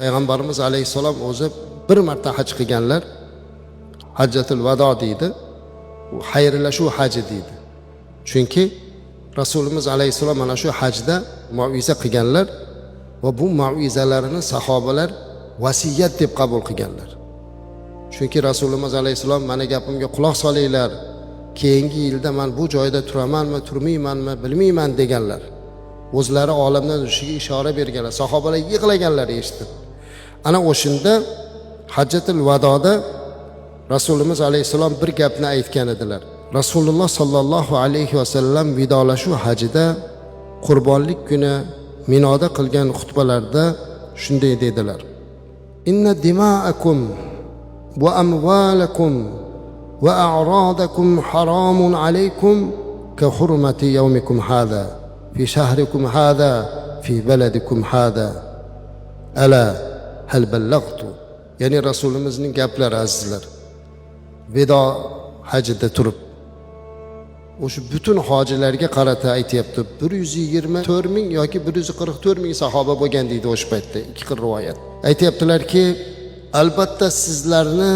Payg'ambarimiz alayhissalom o'zi bir marta haj qilganlar. Hajjatul vado deydi. U xayrlashuv haji deydi. Chunki Rasulimiz alayhissalom mana shu hajda mauiza qilganlar va bu mauizalarini sahobalar vasiyat deb qabul qilganlar. Chunki Rasulimiz alayhissalom mana gapimga quloq solinglar, keyingi yilda man bu joyda turamanmi, turmaymanmi, bilmayman deganlar. O'zlari olamdan o'tishiga ishora berganlar. Sahobalar yig'laganlar eshitib. Ana o'shanda Hajjatul Vadoda Rasulimiz alayhissalom bir gapni aytgan edilar. Rasululloh sallallohu alayhi vasallam vidolashuv hajida qurbonlik kuni Minoda qilgan xutbalarida shunday dedilar: Inna dima'akum va amvalakum va a'radakum haramun alaykum ka hurmati yawmikum hada fi shahrikum hada fi baladikum hada ala hal ballag'tu. Ya'ni Rasulimizning gaplari, azizlar, vido hajida turib o'sha butun hojilarga qarata aytyapti. 124 ming yoki 144 ming sahoba bo'lgan deydi o'sha paytda, ikki xil rivoyat. Aytyaptilarki, albatta sizlarni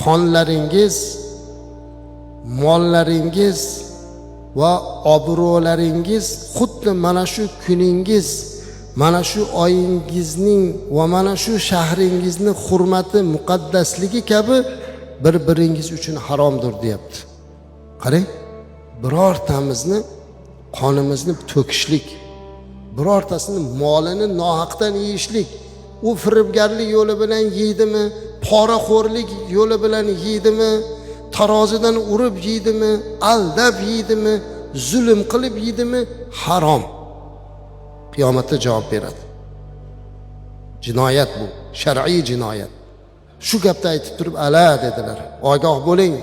qonlaringiz, mollaringiz va obro'laringiz xuddi mana shu kuningiz, mana shu oyingizning va mana shu shahringizni hurmati, muqaddasligi kabi bir-biringiz uchun haromdir, deyapti. Qarang, birortamizni qonimizni to'kishlik, birortasini molini nohaqdan yeyishlik, u firibgarlik yo'li bilan yeydimi, poraxo'rlik yo'li bilan yeydimi, tarozidan urib yeydimi, aldab yeydimi, zulm qilib yeydimi, harom. Qiyomatda javob beradi. Jinoyat bu, shar'iy jinoyat. Shu gapni aytib turib, ala dedilar. Ogoh bo'ling.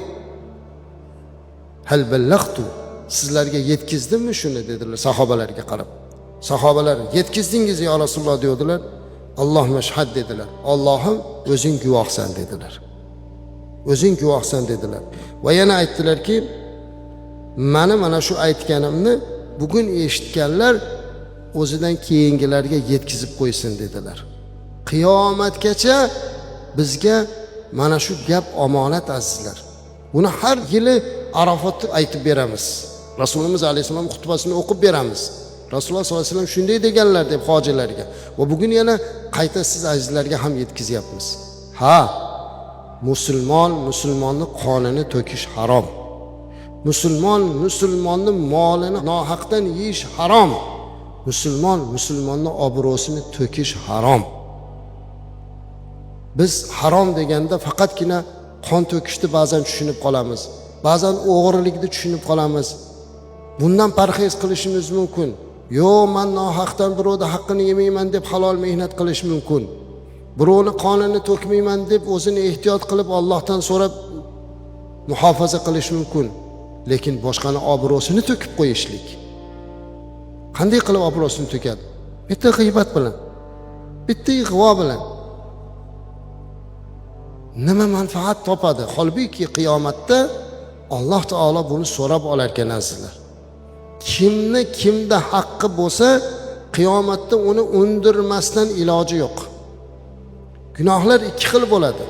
Hal ballag'tu, sizlarga yetkazdimmi shuni dedilar sahobalarga qarab. Sahobalar yetkazdingiz ya Rasululloh dedilar. Allohumma shahad dedilar. Allohim o'zing guvohsan dedilar. O'zing guvohsan dedilar. Va yana aytdilarki, mani mana shu aytganimni bugun eshitganlar o'zidan keyingilarga yetkazib qo'ysin dedilar. Qiyomatgacha bizga mana shu gap omonat, azizlar. Buni har yili Arafotda aytib beramiz. Rasulimiz alayhissalom xutbasini o'qib beramiz. Rasululloh sollallohu alayhi vasallam shunday deganlar deb hojilarga. Va bugun yana qayta siz azizlarga ham yetkazyapmiz. Ha, musulmon musulmonni qonini to'kish harom. Musulmon musulmonni molini nohaqdan yeyish harom. Musulmon musulmonni obro'sini to'kish harom. Biz harom deganda faqatgina qon to'kishni ba'zan tushunib qolamiz. Ba'zan o'g'rilikni tushunib qolamiz. Bundan parhez qilishimiz mumkin. Yo'q, men nohaqdan birovni haqqini yemayman deb halol mehnat qilish mumkin. Birovni qonini to'kmayman deb o'zini ehtiyot qilib Allohdan so'rab muhofaza qilish mumkin. Lekin boshqani obro'sini to'kib qo'yishlik. Qanday qilib obro'sini to'kadi? Bitta g'iybat bilan, bitta ig'vo bilan. Nima manfaat topadi? Holbuki qiyomatda Alloh taolo buni so'rab olar ekan, azizlar. Kimni kimda haqqi bo'lsa, qiyomatda uni undirmasdan iloji yo'q. Gunohlar ikki xil bo'ladi.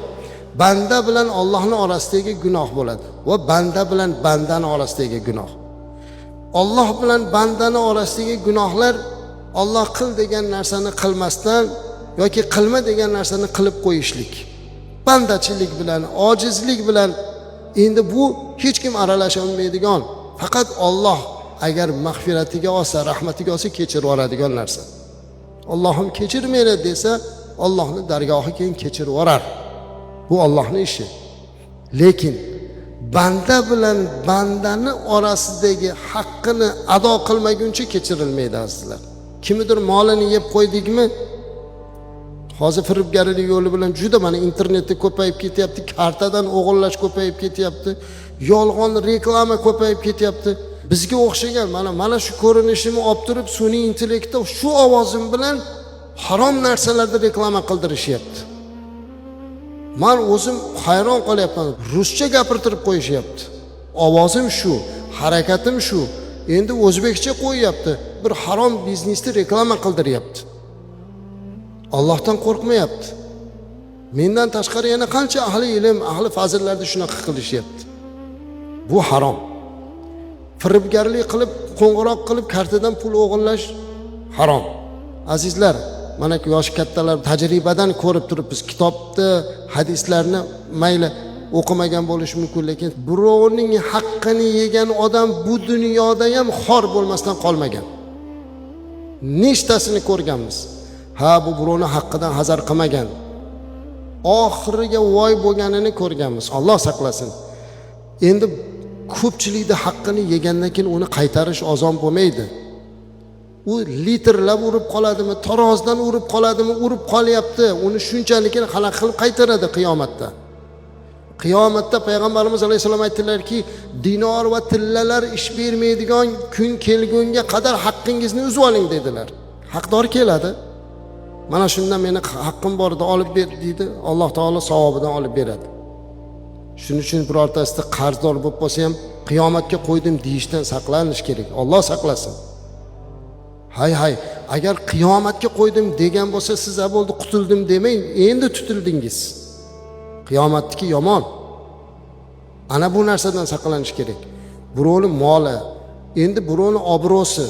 Banda bilan Allohning orasidagi gunoh bo'ladi va banda bilan bandani orasidagi gunoh. Alloh bilan bandani orasidagi gunohlar Alloh qil degan narsani qilmasdan yoki qilma degan narsani qilib qo'yishlik. Bandachilik bilan, ojizlik bilan endi bu hech kim aralasha olmaydigan, faqat Alloh agar mag'firatiga olsa, rahmatiga olsa kechirib yuboradigan narsa. Allohim kechir meni desa, Allohning dargohi keyin kechirib yuborar. Bu Allohning ishi. Lekin banda bilan bandani orasidagi haqqini ado qilmaguncha kechirilmaydi, azizlar. Kimnidir molini yeb qo'ydikmi? Hozir firibgarlik yo'li bilan juda mana internetda ko'payib ketyapti, kartadan o'g'irlash ko'payib ketyapti, yolg'on reklama ko'payib ketyapti. Bizga o'xshagan mana shu ko'rinishimni olib turib, sun'iy intellektda shu ovozim bilan harom narsalarni reklama qildirishyapti. Man o'zim hayron qolyapman. Ruscha gapirtirib qo'yishyapti. Ovozim shu, harakatim shu. Endi o'zbekcha qo'yyapti. Bir harom biznesni reklama qildiryapti. Allohdan qo'rqmayapti. Mendan tashqari yana qancha ahli ilm, ahli fazillarda shunaqa qilishyapti. Bu harom. Firibgarlik qilib, qo'ng'iroq qilib kartadan pul o'g'irlash harom. Azizlar, mana yoshi kattalar tajribadan ko'rib turibmiz. Kitobni, hadislarni mayli o'qimagan bo'lishi mumkin, lekin birovning haqqini yegan odam bu dunyoda ham xor bo'lmasdan qolmagan. Nechtasini ko'rganmiz. Ha, bu birovning haqqidan hazar qilmagan. Oxiriga voy bo'lganini ko'rganmiz. Alloh saqlasin. Endi ko'pchilikni haqqini yegandan keyin uni qaytarish oson bo'lmaydi. U litrlab urib qoladimi, tarozdan urib qoladimi, urib qolyapti. Uni shunchalikini qanaqa qilib qaytaradi qiyomatda? Qiyomatda payg'ambarimiz alayhissalom aytdilarki, dinor va tillalar ish bermaydigan kun kelgunga qadar haqqingizni uzib oling dedilar. Haqdor keladi. Mana shundan meni haqqim bor edi, olib ber deydi. Alloh taolo savobidan olib beradi. Shuning uchun birortasida qarzdor bo'lib qolsa ham qiyomatga qo'ydim deyishdan saqlanish kerak. Alloh saqlasin. Hay hay, agar qiyomatga qo'ydim degan bo'lsa, siz bo'ldi qutuldim demang, endi tutildingiz. Qiyomatniki yomon. Ana bu narsadan saqlanish kerak. Birovning moli, endi birovning obro'si.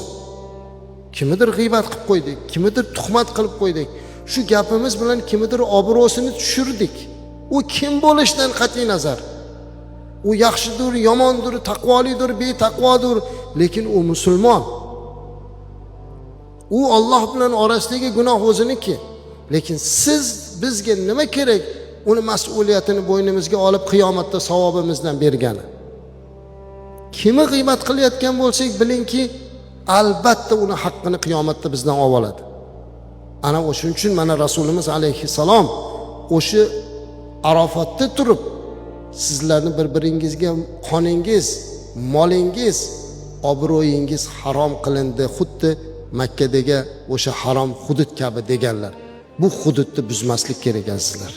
Kimnidir g'iybat qilib qo'ydik, kimnidir tuhmat qilib qo'ydik. Shu gapimiz bilan kimnidir obro'sini tushirdik. U kim bo'lishidan qat'iy nazar. U yaxshidir, yomondir, taqvolidir, betaqvodir, lekin u musulmon. U Alloh bilan orasidagi gunoh o'ziniki. Lekin siz bizga nima kerak? Uni mas'uliyatini bo'ynimizga olib qiyomatda savobimizdan bergani. Kimi g'iybat qilayotgan bo'lsak, bilingki, albatta uni haqqini qiyomatda bizdan olib oladi. Ana o'shuning uchun mana Rasulimiz alayhissalom o'sha Arafatda turib sizlarni bir-biringizga qoningiz, molingiz, obro'yingiz harom qilindi, xuddi Makkadagi o'sha harom hudud kabi deganlar. Bu hududni buzmaslik kerak azizlar.